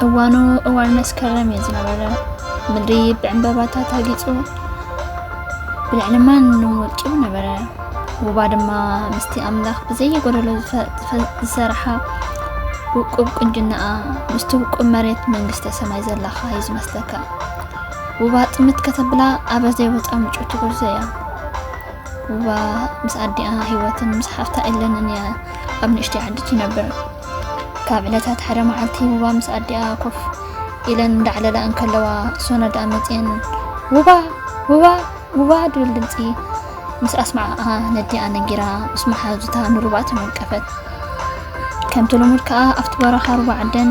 እዋኑ እዋን መስከረም እዩ ዝነበረ። ምድሪ ብዕምበባታት ኣጊጹ፣ ብልዕሊ ማንም ወቂቡ ነበረ። ውባ ድማ ምስቲ ኣምላኽ ብዘየጎደሎ ዝፈ-፣ ዝፈ-፣ ዝሰርሓ ውቁብ ቁንጅናኣ፣ ምስቲ ውቁብ መሬት መንግስተ ሰማይ ዘላኻ እዩ ዝመስለካ። ውባ ጥምት ከተብላ ኣበ ዘይወጻ ምጩ ትጉርዞ እያ። ውባ ምስ ኣዲኣ ህይወትን ምስ ሓፍታ ኤለንን እያ ኣብ ንእሽተይ ዓዲ ትነብር። ካብ ዕለታት ሓደ መዓልቲ ውባ ምስ ኣዲኣ ኮፍ ኢለን እንዳዕለላ እንከለዋ፣ ሶነዳ መጺኤን፣ "ውባ! ውባ! ውባ!" ድብል ድምጺ ምስ ኣስማዓኣ፣ ነዲኣ ነጊራ ምስ መሓዙታ ንሩባ ተመልቀፈት። ከምቲ ልሙድ ከኣ ኣብቲ በረኻ ሩባ ዓደን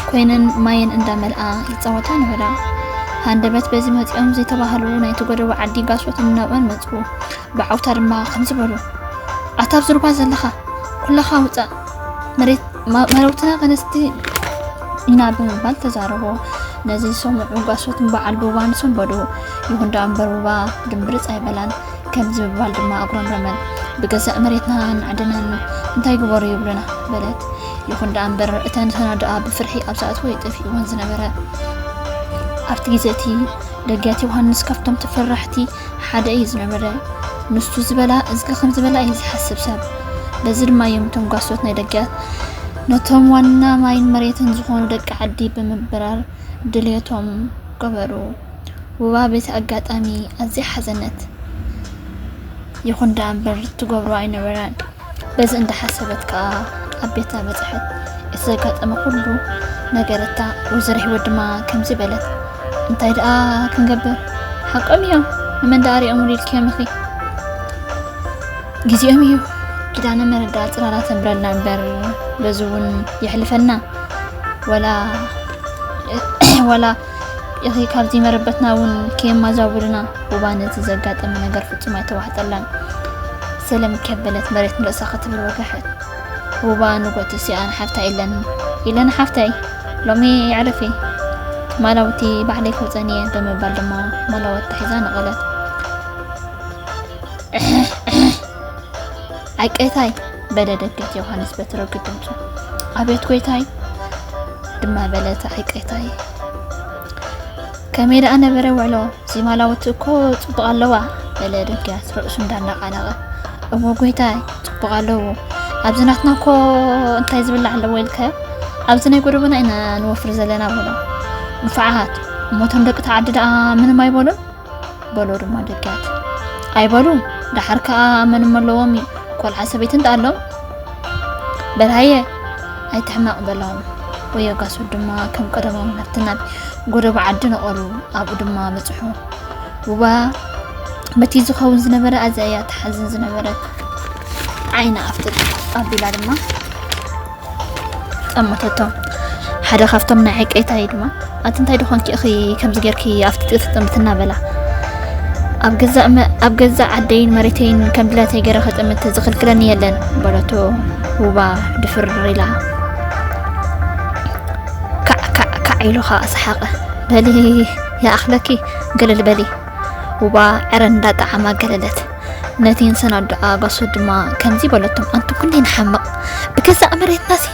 ኮይነን ማየን እንዳመልኣ ይጻወታ ነበራ። ሃንደበት በዚ መጺኦም ዘይተባህሉ ናይቲ ጎደቦ ዓዲ ጋሶት እናብኣን መጹ። ብዓውታ ድማ ከምዚ በሉ፣ "ኣታ ኣብዚ ሩባ ዘለኻ ኩለኻ ውጻእ፣ መሬት፣ ማ-፣ መረውትና ከነስቲ ኢና" ብምባል ተዛረቦ። ነዚ ዝሰምዑ ጋሶት ንበዓል ቡባን ሰንበዱ። ይኹን ደኣ እምበር ቡባ ድምብርጽ ኣይበላን። ከምዚ ብምባል ድማ ኣጉረምረመን፣ "ብገዛእ መሬትናን ዓድናን እንታይ ግበሩ ይብሉና?" በለት። ይኹን ደኣ እምበር እተን ሰናድኣ ብፍርሒ ኣብ ዝኣትዎ ይጠፍእወን ዝነበረ። ኣብቲ ግዜ እቲ ደጊያት ዮሃንስ ካብቶም ተፈራሕቲ ሓደ እዩ ዝነበረ። ንሱ ዝበላ እዝጊ ከም ዝበላ እዩ ዝሓስብ ሰብ። በዚ ድማ እዮም እቶም ጓሶት ናይ ደጊያት ነቶም ዋና ማይን መሬትን ዝኾኑ ደቂ ዓዲ ብምብራር ድልየቶም ገበሩ። ውባ በቲ ኣጋጣሚ ኣዝያ ሓዘነት። ይኹን ደኣ እምበር ትገብሮ ኣይነበራን። በዚ እንዳሓሰበት ከኣ ኣብ ቤታ በጽሐት። እቲ ዘጋጠመ ኩሉ ነገረታ። ወይዘሮ ህይወት ድማ ከምዚ በለት፣ "እንታይ ደኣ ክንገብር? ሓቆም እዮም። ንመን ደኣ ሪኦም ውሊድክዮም ኢኺ? ግዜኦም እዩ። ኪዳነ ምሕረት ደኣ ጽላላ ተንብረልና እምበር በዚ እውን የሕልፈልና። ወላ፣ ወላ ኢኺ ካብዚ መረበትና እውን ከየማዛውርና?" ውባ ነቲ ዘጋጠመ ነገር ፍጹም ኣይተዋሕጠላን። ሰለም ከበለት መሬት ንርእሳ ክትብል ወገሐት። ውባ ንጎት እሲኣን ሓፍታ ኢለን፣ "ኢለን ሓፍተይ፣ ሎሚ የዕርፊ፣ ማላውቲ ባዕለይ ከውጸን እየ" ብምባል ድማ ማላወታ ሒዛ ነቐለት። "ኣይቀይታይ!" በለ ደገት ዮሃንስ በቲ ረጒድ ድምጹ። "ኣቤት ጎይታይ!" ድማ በለት ኣይቀይታይ። "ከመይ ደኣ ነበረ ውዕሎ? እዚ ማላውቲ እኮ ጽቡቕ ኣለዋ" በለ ደገያት ርእሱ እንዳነቓነቐ። "እወ ጎይታይ፣ ጽቡቕ ኣለዉ። ኣብዚ ናትና እኮ እንታይ ዝብላዕ ኣለዎ ኢልካዮ? ኣብዚ ናይ ጎደቦና ኢና ንወፍር ዘለና" በሎ። "ንፉዓት፣ እሞ እቶም ደቂ ተዓዲ ደኣ ምንም ኣይበሉን?" በሎ ድማ ደጊያት። "ኣይበሉን፣ ደሓር ከኣ መን እሞ ኣለዎም እዩ፣ ቆልዓ ሰበይትን ደኣ ኣሎም?" "በል ሃየ፣ ኣይትሕመቕ" በሎም። ወዮ ጋሶት ድማ ከም ቀደሞም ናብቲ ናብ ጎደቦ ዓዲ ነቐሉ። ኣብኡ ድማ በጽሑ። ውባ በቲ ዝኸውን ዝነበረ ኣዝያ እያ ትሓዝን ዝነበረት። ዓይና ኣፍጥጥ ኣቢላ ድማ ጠመተቶ። ሓደ ካብቶም ናይ ዓይቀይታይ ድማ፣ "ኣቲ እንታይ ደኾንኪ ኢኺ ከምዚ ጌርኪ ኣፍጢጥኪ ትጥምትና?" በላ። "ኣብ ገዛእ መ-፣ ኣብ ገዛእ ዓደይን መሬተይን ከም ድላተይ ገይረ ክጥምት ዝኽልክለኒ የለን" በለቶ ውባ ድፍር ኢላ። ካዕ ካዕ ካዕ ኢሉ ኸኣ ሰሓቐ። "በሊ ይኣኽለኪ፣ ገለል በሊ" ውባ ዕረ እንዳጠዓማ ገለለት። ነቲ ንሰናድኣ ጋሶት ድማ ከምዚ በለቶም፣ "ኣንቱም ክንደይ ንሓምቕ! ብገዛእ መሬትናሲ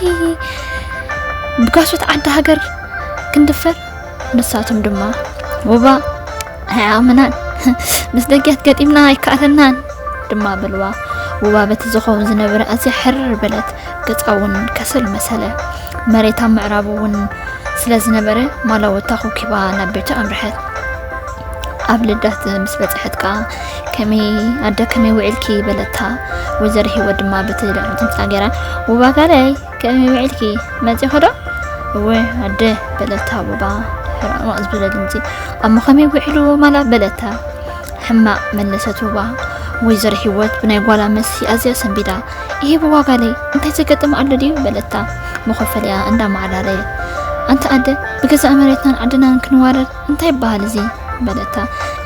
ብጋሶት ዓዲ ሃገር ክንድፈር?" ንሳቶም ድማ፣ "ውባ ኣይዓቕምናን፣ ምስ ደጊያት ገጢምና ኣይከኣለናን" ድማ በልዋ። ውባ በቲ ዝኸውን ዝነበረ ኣዝያ ሕርር በለት። ገጻ እውን ከሰል መሰለ። መሬት ኣብ ምዕራቡ እውን ስለ ዝነበረ ማላወታ ኮኪባ ናብ ቤቱ ኣምርሐት። ኣብ ልዳት ምስ በጽሐት ከኣ፣ "ከመይ ኣደ፣ ከመይ ውዒልኪ?" በለታ። ወይዘሮ ሂወት ድማ በቲ ልዑል ድምጻ ገይራ፣ "ውባ ጋለይ፣ ከመይ ውዒልኪ? መጺኺ ዶ?" "እወ ኣደ" በለታ ውባ ሕርቕርቕ ዝበለ ድምጺ። "እሞ ከመይ ውዒሉ ማላ?" በለታ ሕማቕ መለሰት ውባ። ወይዘሮ ሂወት ብናይ ጓላ መልሲ ኣዝያ ሰንቢዳ፣ "እሂ ብዋጋለይ እንታይ ዘገጥም ኣሎ ድዩ?" በለታ መኾፈሊኣ እንዳማዕራረየ። "ኣንቲ ኣደ፣ ብገዛእ መሬትናን ዓድናን ክንዋረድ እንታይ ይበሃል እዚ?" በለታ።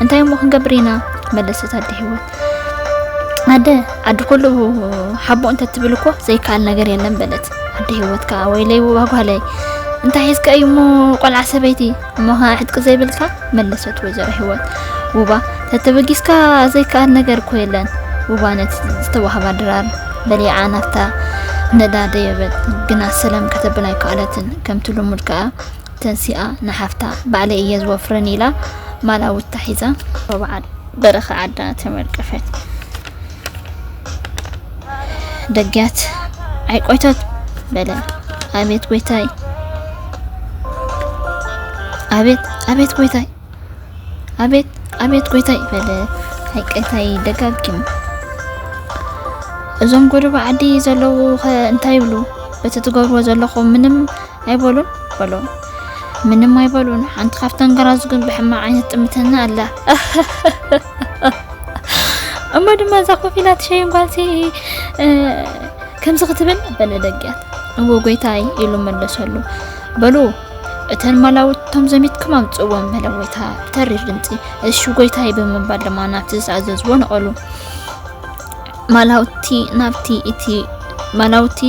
"እንታይ እሞ ክንገብር ኢና?" መለሰት ኣደ ሂወት። "ኣደ፣ ዓዲ ኩሉ ሓቦ እንተትብል እኮ ዘይከኣል ነገር የለን" በለት ኣደ ሂወት ከኣ። "ወይለይ ውባ ጓለይ፣ እንታይ ሒዝካ እዩ እሞ ቆልዓ ሰበይቲ?" እሞ ኸዓ ዕጥቂ ዘይብልካ? መለሰት ወይዘሮ ሂወት። ውባ፣ ተተበጊስካ ዘይከኣል ነገር እኮ የለን። ውባ ነቲ ዝተዋህባ ድራር በሊዓ ናብታ ነዳ ደየበት፣ ግና ሰላም ከተብል ኣይከኣለትን። ከምቲ ልሙድ ከኣ ተንሲኣ ንሓፍታ ባዕለይ እየ ዝወፍረን ኢላ ማላውታ ሒዛ በረኻ ዓዳ ተመርቀፈት። ደግያት ዓይቆይቶት በለ። ኣቤት ጎይታይ፣ ኣቤት ኣቤት ጎይታይ፣ ኣቤት ኣቤት ጎይታይ በለ። ኣይቀታይ ደጋጊሙ። እዞም ጎደቦ ዓዲ ዘለዉ ኸ እንታይ ይብሉ? በቲ ትገብርዎ ዘለኹም ምንም ኣይበሉን በሎ። ምንም ኣይበሉን። ሓንቲ ካብተን ገራዙ ግን ብሕማቕ ዓይነት ጥምተና ኣላ። እሞ ድማ እዛ ኮፍ ኢላ ትሸይን ጓልሲ ከምዚ ክትብል በለ። ደግያት እዎ ጎይታይ ኢሉ መለሰሉ። በሉ እተን ማላውቶም ዘሚትኩም ኣምጽእዎም በለ ጎይታ ብተሪር ድምጺ። እሺ ጎይታይ ብምባል ድማ ናብቲ ዝተኣዘዝዎ ነቐሉ። ማላውቲ ናብቲ እቲ ማላውቲ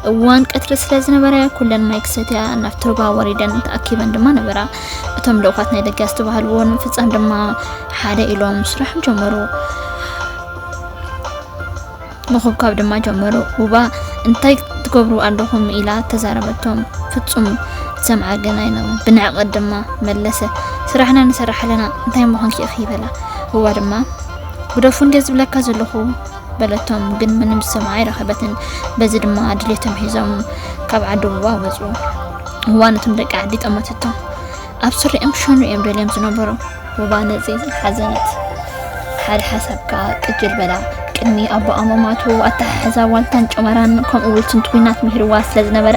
እዋን ቀትሪ ስለ ዝነበረ ኩለን ማይ ክሰትያ ናብቲ ሩባ ወሪደን ተኣኪበን ድማ ነበራ። እቶም ልኡኻት ናይ ደገ ዝተባህልዎ ንምፍጻም ድማ ሓደ ኢሎም ስራሖም ጀመሩ። ምኹብኳብ ድማ ጀመሩ። ውባ እንታይ ትገብሩ ኣለኹም ኢላ ተዛረበቶም። ፍጹም ዝሰምዓ ግን ኣይነበረን። ብንዕቀት ድማ መለሰ። ስራሕና ንሰርሕ ኣለና እንታይ ምዃንኪ ኢኺ በላ። ውባ ድማ ግደፉ እንድየ ዝብለካ ዘለኹ በለቶም፣ ግን ምንም ዝሰምዓ ኣይረኸበትን። በዚ ድማ ድሌቶም ሒዞም ካብ ዓዲ ውባ ወጹ። ውባ ነቶም ደቂ ዓዲ ጠመተቶም። ኣብ ስሪኦም ሸኑ እዮም ደልዮም ዝነበሩ። ውባ ነዚ ሓዘነት። ሓደ ሓሳብ ከኣ ቅጅል በላ። ቅድሚ ኣቦኣ ምማቱ ኣተሓሕዛ ዋልታን ጨመራን ከምኡ ውልትን ትኹናት ምሂርዋ ስለ ዝነበረ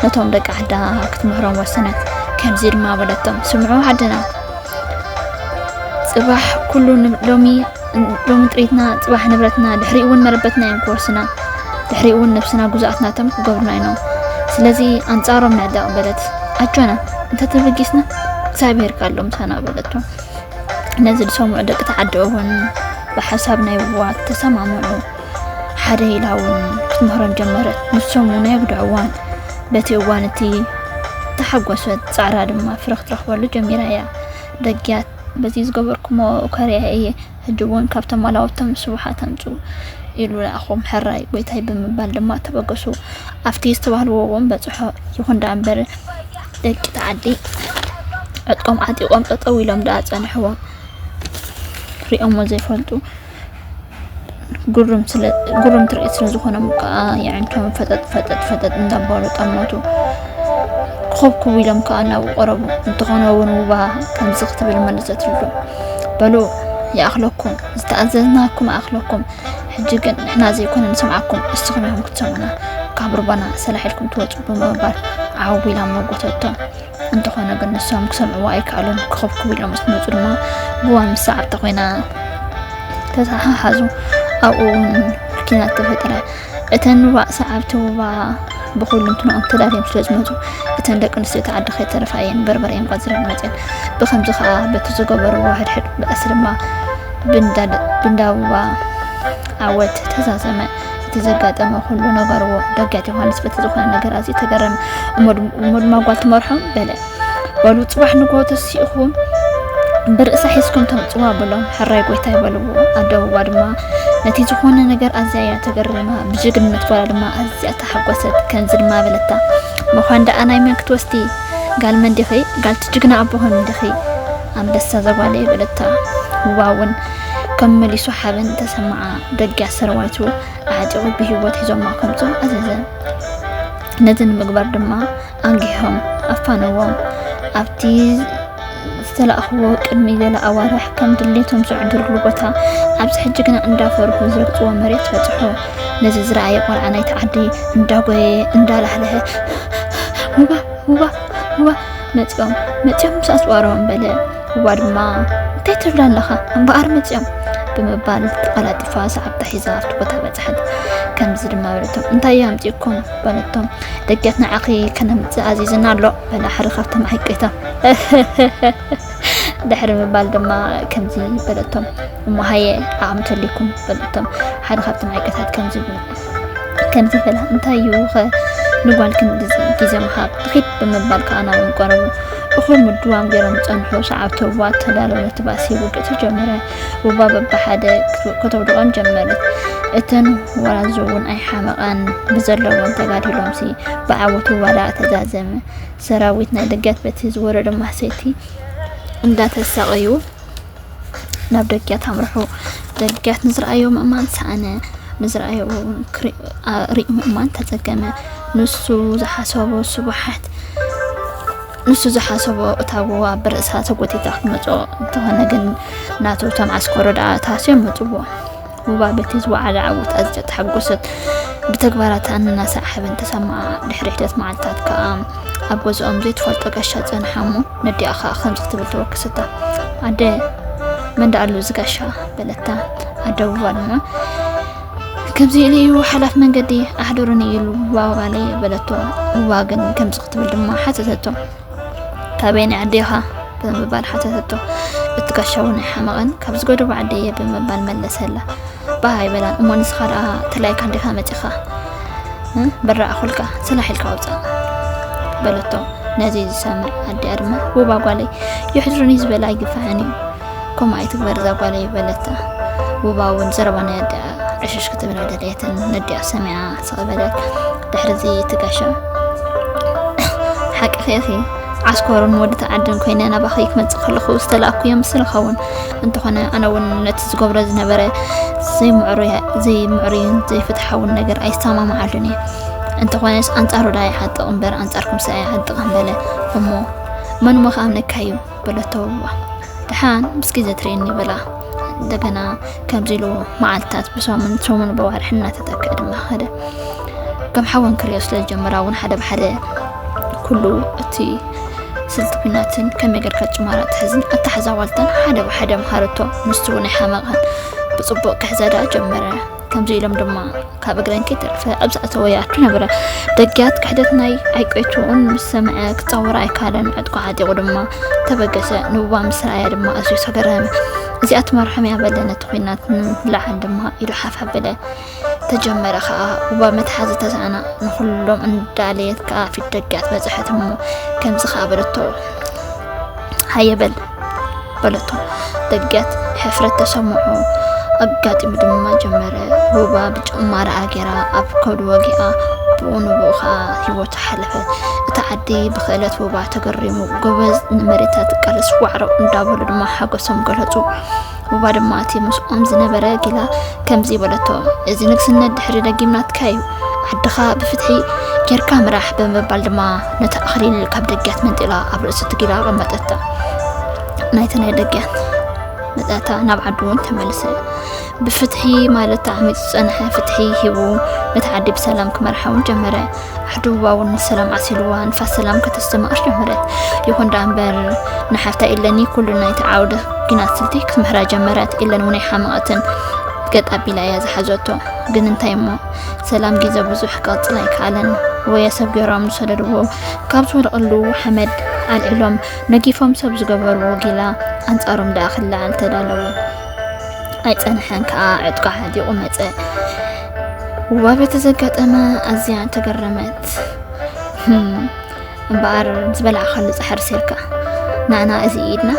ነቶም ደቂ ዓዳ ክትምህሮም ወሰነት። ከምዚ ድማ በለቶም፣ ስምዑ ዓድና፣ ጽባሕ ኩሉ ን-፣ ሎሚ ሎሚ ጥሪትና፣ ጽባሕ ንብረትና፣ ድሕሪኡ እውን መረበትና እዮም ክወርስና፣ ድሕሪኡ እውን ነብስና ግዙኣት ናቶም ክገብሩና እዮም። ስለዚ ኣንጻሮም ንዕደቕ በለት። ኣጆና፣ እንተተበጊስና እግዚኣብሔር ከ ኣሎ ምሳና በለቶ። ነዚ ዝሰምዑ ደቂ ተዓዲ እውን ብሓሳብ ናይ ውባ ተሰማምዑ። ሓደ ኢላ እውን ክትምህሮም ጀመረት። ንሶም እውን ኣየጉድዕዋን። በቲ እዋን እቲ ተሓጎሰት፣ ጻዕራ ድማ ፍረ ክትረኽበሉ ጀሚራ እያ። ደግያት፣ በዚ ዝገበርኩሞ ከሪያ እየ። ሕጂ እውን ካብቶም ኣላውቶም ስቡሓት ኣምጽኡ ኢሉ ለኣኾም። ሕራይ ጎይታይ ብምባል ድማ ተበገሱ። ኣብቲ ዝተባህልዎ እውን በጽሖ። ይኹን ደኣ እምበር ደቂ ተዓዲ ዕጥቆም ዓጢቖም ጠጠው ኢሎም ደኣ ጸንሕዎም። ሪኦሞ ዘይፈልጡ ግሩም ስለ-፣ ግሩም ትርኢት ስለ ዝኾኖም ከኣ የዕንቶም ፈጠጥ ፈጠጥ ፈጠጥ እንዳበሉ ጠመቱ። ክኹብኩብ ኢሎም ከኣ ናብኡ ቀረቡ። እንተኾነ እውን ውባ ከምዚ ክትብል መለሰትሉ። በሉ ይኣኽለኩም፣ ዝተኣዘዝናኩም ይኣኽለኩም። ሕጂ ግን ንሕና ዘይኮነ ንሰምዓኩም፣ እስኹም ኢኹም ክትሰምዑና። ካብ ሩባና ሰላሕ ኢልኩም ትወጹ ብምባል ዓው ኢላ መጎተቶም። እንተኾነ ግን ንሶም ክሰምዕዋ ኣይከኣሉን። ክኹብኩብ ኢሎም ምስ መጹ ድማ ውባ ምስ ሰዓብታ ኮይና ተተሓሓዙ። ኣብኡ እውን ኪናት ተፈጠረ። እተን ንዋእ ሰዓብቲ ውባ ብኹሉ እንትንኦም ተዳልዮም ስለ ዝመጹ፣ እተን ደቂ ኣንስትዮ እቲ ዓዲ ከይተረፋ እየን በርበረ እየን ቆጺረን መጺአን። ብኸምዚ ከኣ በቲ ዝገበርዎ ሕድሕድ ባእሲ ድማ ብንዳ-፣ ብንዳ ውባ ዓወት ተዛዘመ። እቲ ዘጋጠመ ኩሉ ነገርዎ። ደጊያት ዮሃንስ በቲ ዝኾነ ነገር ኣዝዩ ተገረመ። እሞ ድም-፣ እሞ ድማ ጓል ትመርሖም በለ። በሉ ጽባሕ ንግሆ ተሲእኹም ብርእሳ ሒዝኩም ተምጽዋ በሎም። ሕራይ ጎይታይ በልዎ። ኣደ ውባ ድማ ነቲ ዝኾነ ነገር ኣዝያ እያ ተገሪማ። ብጅግንነት ጓላ ድማ ኣዝያ ተሓጎሰት። ከምዚ ድማ በለታ፣ መዃን ደኣ ናይ መን ክትወስዲ? ጋል መን ዲኺ? ጋልቲ ጅግና ኣቦኽን እንዲኺ። ኣንበሳ ዘጓለየ በለታ። ውባ እውን ከም መሊሱ ሓበን ተሰምዓ። ደጊያ ሰራዊቱ ኣዕጢቑ ብህይወት ሒዞማ ከምጽኡ ኣዘዘ። ነዚ ንምግባር ድማ ኣንጊሆም ኣፋነዎም። ኣብቲ ዝተላእኽዎ ቅድሚ ገለ ኣዋርሕ ከም ድሌቶም ዝዕድርሉ ቦታ፣ ኣብዚ ሕጂ ግና እንዳፈርሑ ዝረግጽዎ መሬት በጽሑ። ነዚ ዝረኣየ ቆልዓ ናይቲ ዓዲ እንዳጎየየ እንዳላህለሀ፣ ውባ፣ ውባ፣ ውባ፣ መጺኦም፣ መጺኦም ምስ ኣጽዋሮም በለ። ውባ ድማ፣ እንታይ ትብል ኣለኻ? እምበኣር መጺኦም ብምባል ተቐላጢፋ ሰዓብታ ሒዛ ኣብቲ ቦታ በጽሐት። ከምዚ ድማ በለቶም፣ እንታይ ኣምጺእኩም? በለቶም። ደጊያት ንዓኺ ከነምጽእ ኣዚዝና ኣሎ በለ ሓደ ካብቶም ዓይቀይታ። ድሕሪ ምባል ድማ ከምዚ በለቶም፣ እሞ ሃየ ዓቕሚ ተልይኩም በለቶም። ሓደ ካብቶም ዓይቀታት ከምዚ ከምዚ በላ፣ እንታይ እዩ ኸ ንጓል ክንድዚ ግዜ ምሃብ? ትኺድ ብምባል ከኣ ናብኦም ቀረቡ። እኹል ምድዋም ገይሮም ዝጸንሑ ሰዓብቲ ውባ ተዳለዉ ነቲ ባእሲ ውግእ ተጀመረ። ውባ በብሓደ ከተውድቖም ጀመረት። እተን ወራዙ እውን ኣይሓመቓን፣ ብዘለዎም ተጋዲሎምሲ ብዓወት ውባ ደኣ ተዛዘመ። ሰራዊት ናይ ደጊያት በቲ ዝወረዶ ማህሰይቲ እንዳተሳቐዩ ናብ ደጊያት ኣምርሑ። ደጊያት ንዝረኣዮ ምእማን ሰኣነ፣ ንዝረኣዮ እውን ክሪ-፣ ኣ-፣ ሪኡ ምእማን ተጸገመ። ንሱ ዝሓሰቦ ስቡሓት፣ ንሱ ዝሓሰቦ እታ ውባ ብርእሳ ተጎቲታ ክትመጾ እንተኾነ ግን ናቱ እቶም ዓስከሮ ደኣ ተሃስዮም መጽዎ። ውባ በቲ ዝወዓለ ዓወት ኣዝያ ተሓጎሰት። ብተግባራታ ንናሳ ሓበን ተሰማዓ። ድሕሪ ሒደት መዓልታት ከኣ ኣብ ገዝኦም ዘይትፈልጦ ጋሻ ጸንሓ እሞ ነዲኣ ከኣ ከምዚ ክትብል ተወከሰታ። ኣደ፣ መን ደኣ ኣሎ እዚ ጋሻ? በለታ። ኣደ ውባ ድማ ከምዚ ኢሉ እዩ ሓላፍ መንገዲ ኣሕድሩኒ ኢሉ ውባ ጓለይ በለቶ። ውባ ግን ከምዚ ክትብል ድማ ሓተተቶ። ካበየናይ ዓዲ ኢኻ? ብምባል ሓተተቶ። እቲ ጋሻ እውን ኣይሓመቐን፣ ካብ ዝገደቦ ዓዲ እየ ብምባል መለሰላ። ባህ ኣይበላን። እሞ ንስኻ ደኣ ተላይካ እንዲኻ መጺኻ? እ? በራዕ ኣኹልካ ሰላሕ ኢልካ ኣውጻእ በለቶ። ነዚ ዝሰምዕ ኣዲኣ ድማ ውባ ጓለይ የሕድሩኒ ዝበለ ኣይግፋሕን እዩ። ከምኡ ኣይትግበር እዛ ጓለይ በለታ። ውባ እውን ዘረባ ናይ ኣዲኣ ዕሽሽ ክትብል ኣይደለየትን። ነዲኣ ሰሚዓ ስቕ በለት። ድሕሪ እዚ እቲ ጋሻ ሓቅኺ ኢኺ፣ ዓስከሩን ወዲ ተዓድን ኮይነ ናባኺ ክመጽእ ከለኹ ዝተላእኩ ይመስል ይኸውን። እንተኾነ ኣነ እውን ነቲ ዝገብሮ ዝነበረ ዘይምዕሩይ-፣ ዘይምዕሩይን ዘይፍትሓውን ነገር ኣይሰማምዓሉን እየ። እንተኾነስ ኣንጻሩ ደኣ ይዓጥቕ እምበር ኣንጻርኩምስ ኣይዓጥቕን በለ። እሞ መን እሞ ክኣምነካ እዩ? በለቶ ውባ። ደሓን ምስኪ ዘትርእየኒ በላ። እንደገና ከምዚ ኢሉ መዓልታት ብሰሙን፣ ሰሙን ብወርሒ እናተተክአ ድማ ኸደ። ከም ሓወን ክርእዮ ስለ ዝጀመራ እውን ሓደ ብሓደ ኩሉ እቲ ስልቲ ኲናትን ከመይ ጌርካ ጭማራ ትሕዝን ኣተሓዛ ዋልታን ሓደ ብሓደ መሃረቶ። ንሱ እውን ኣይሓመቐን፣ ብጽቡቕ ክሕዛ ደኣ ጀመረ። ከምዚ ኢሎም ድማ ካብ እግረን ከይተረፈ ኣብ ዝኣተወ ይኣቱ ነበረ። ደጊያት ክሕደት ናይ ኣይቆይትኡን ምስ ሰምዐ ክጻወር ኣይከኣለን። ዕጥቁ ዓጢቑ ድማ ተበገሰ። ንውባ ምስ ረኣያ ድማ ኣዝዩ ተገረመ። እዚኣ ትመርሖም እያ በለ። ነቲ ኲናት ንምልዓል ድማ ኢዱ ሓፍ ኣበለ። ተጀመረ ኸኣ። ውባ መትሓዚ ተሳእና። ንኹሎም እንዳለየት ከኣ ፊት ደጊያት በጽሐት እሞ ከምዚ ኸኣ በለቶ፣ ሃየ በል በለቶ። ደጊያት ሕፍረት ተሰምዖ። ኣጋጢሙ ድማ ጀመረ። ውባ ብጭማራኣ ገይራ ኣብ ከብዱ ወጊኣ። ብኡ ንብኡ ኸኣ ህይወቱ ሓለፈ። እቲ ዓዲ ብክእለት ውባ ተገሪሙ። ጎበዝ፣ ንመሬታ ትቃለስ ዋዕሮ እንዳበሉ ድማ ሓጎሶም ገለጹ። ውባ ድማ እቲ ምስኦም ዝነበረ ጊላ ከምዚ በለቶ፣ እዚ ንግስነት ድሕሪ ደጊም ናትካ እዩ። ዓድኻ ብፍትሒ ጌርካ ምራሕ ብምባል ድማ ነቲ ኣኽሊል ካብ ደጊያት መንጢላ ኣብ ርእሲ እቲ ጊላ ኣቐመጠታ። ናይቲ ናይ ደጊያት መጻእታ ናብ ዓዱ እውን ተመልሰ። ብፍትሒ ማለት ተቐሚጡ ዝጸንሐ ፍትሒ ሂቡ ነቲ ዓዲ ብሰላም ክመርሓ እውን ጀመረ። ዓዲ ውባ እውን ንሰላም ዓሲልዋ፣ ንፋስ ሰላም ከተስተማቕር ጀመረት። ይኹን ደኣ እምበር ንሓፍታ ኢለኒ ኩሉ ናይቲ ዓውደ ኲናት ስልቲ ክትምሕራ ጀመረት። ኢለን እውን ኣይሓመቐትን፣ ገጥ ኣቢላ እያ ዝሓዘቶ። ግን እንታይ እሞ ሰላም ግዜ ብዙሕ ክቕጽል ኣይከኣለን። ወየ ሰብ ገይሮም ዝሰደድዎ ካብ ዝወደቐሉ ሓመድ ኣልዒሎም ነጊፎም ሰብ ዝገበርዎ ጊላ ኣንጻሮም ደኣ ክለዓል ተዳለዉ። ኣይጸንሐን ከኣ ዕጥቁ ዓጢቑ መጸ። ውባ በቲ ዘጋጠማ ኣዝያ ተገረመት። ህም፣ እምበኣር ዝበላዕካሉ ጻሕሪ ሴርካ፣ ንዓና እዚ ኢድና፣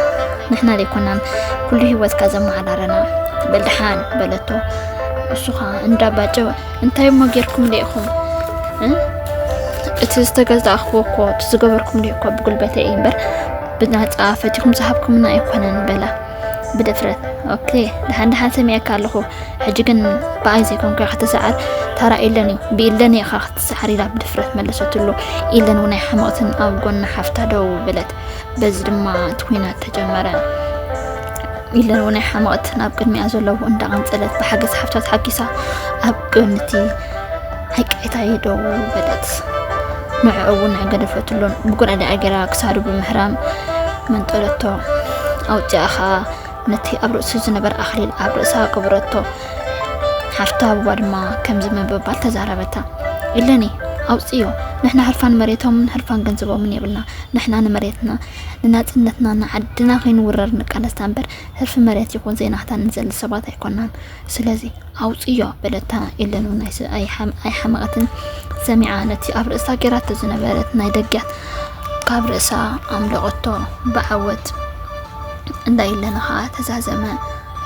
ንሕና ዘይኮናን ኩሉ ህይወትካ ዘመሓዳረና። በል ደሓን በለቶ። እሱ ኸኣ እንዳ ባጨወ፣ እንታይ እሞ ጌርኩም ዶ ኢኹም? እ? እቲ ዝተገዛእክዎ እኮ፣ እቲ ዝገበርኩም ዶ እኮ ብጉልበተይ እዩ እምበር ብናጻ ፈቲኹም ዝሃብኩምና ኣይኮነን በላ ብድፍረት። ኦኬ፣ ደሓን ደሓን ሰሚዐካ ኣለኹ። ሕጂ ግን ብኣይ ዘይኮንካ ክትሰዓር ታራ ኢለን እዩ፣ ብኢለን ኢኻ ክትሰዓር ኢላ ብድፍረት መለሰትሉ። ኢለን እውን ኣይሓመቐትን ኣብ ጎኒ ሓፍታ ደው በለት። በዚ ድማ እቲ ኲናት ተጀመረ። ኢለን እውን ኣይሓመቐትን ኣብ ቅድሚኣ ዘለዉ እንዳቐንጸለት ብሓገዝ ሓፍታ ተሓጊሳ ኣብ ጎኒ እቲ ሓቀይታይ ደው በለት። ንዕኡ እውን ኣይገደፈትሉን። ብጉርዒ ደኣ ገይራ ክሳዱ ብምሕራም መንጠለቶ። ኣውጺኣ ኸኣ ነቲ ኣብ ርእሱ ዝነበረ ኣኽሊል ኣብ ርእሳ ገበረቶ። ሓፍታ ውባ ድማ ከምዚ ብምባል ተዛረበታ፣ ኢለኒ፣ ኣውጽዮ፣ ንሕና ህርፋን መሬቶምን ህርፋን ገንዘቦምን የብልና። ንሕና ንመሬትና፣ ንናጽነትና፣ ንዓድና ከይንውረር ንቃለስ እምበር ህርፊ መሬት ይኹን ዘይናህታ ንዘሊ ሰባት ኣይኮናን። ስለዚ ኣውጽዮ በለታ። ኢለን እውን ኣይስ-፣ ኣይሓም-፣ ኣይሓመቐትን። ሰሚዓ ነቲ ኣብ ርእሳ ገይራቶ ዝነበረት ናይ ደጊያት ካብ ርእሳ ኣምለቐቶ ብዓወት እንዳይለነ ኸዓ ተዛዘመ።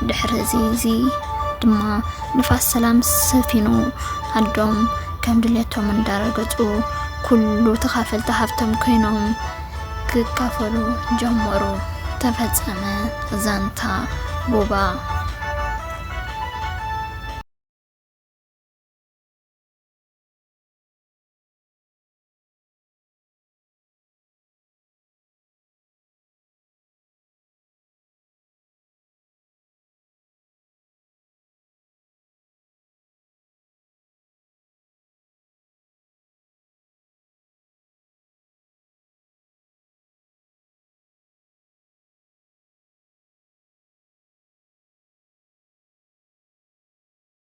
ድሕሪ እዚ እዚ ድማ ንፋስ ሰላም ሰፊኑ፣ ኣዶም ከም ድሌቶም እንዳረገጹ ኩሉ ተኻፈልቲ ሃብቶም ኮይኖም ክካፈሉ ጀመሩ። ተፈጸመ ዛንታ ቡባ።